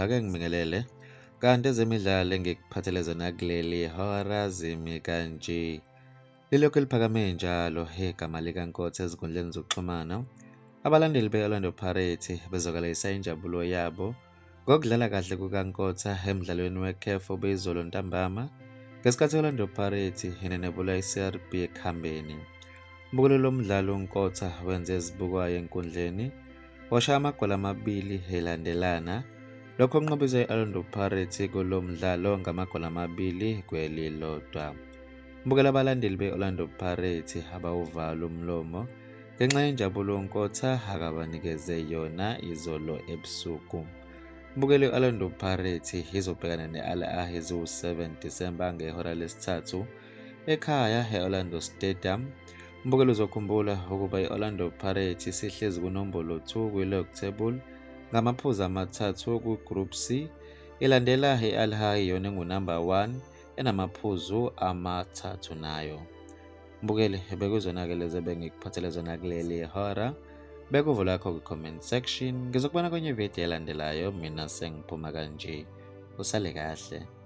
Ake ngibingelele. Kanti ezemidlalo engikuphathele zona kuleli hora zimi kanje. Lilokhu liphakame njalo igama likaNkotha ezinkundleni zokuxhumana. Abalandeli be-Orlando Pirates bezwakalisa injabulo yabo ngokudlala kahle kukaNkotha emdlalweni weCAF obuyizolo ntambama ngesikhathi i-Orlando Pirates inenebula iCRB ekuhambeni. Mbukelo lo mdlalo uNkotha wenze ezibukwayo enkundleni washaya amagoli amabili elandelana. Lokho kunqobise i-Orlando Pirates kulo mdlalo ngamagoli amabili kwelilodwa. Mbukela abalandeli be-Orlando Pirates abawuvala umlomo ngenxa yenjabulo uNkotha akabanikeze yona izolo ebusuku. Mbukelo i-Orlando Pirates izobhekana ne-Al Ahly ziwu-7 Disemba ngehora lesithathu ekhaya e-Orlando Stadium. Mbukelo uzokhumbula ukuba i-Orlando Pirates isihlezi kunombolo 2 kwi-log table ngamaphuzu amathathu ku-Group C ilandela i-Al Ahly yona engunumber 1 enamaphuzu amathathu nayo. Mbukeli, bekuzona-ke lezi ebengikuphathele zona kuleli hora. Beka uvo lwakho kwi-comment section. Ngizokubona kwenye ividiyo elandelayo, mina sengiphuma kanje. Usale kahle.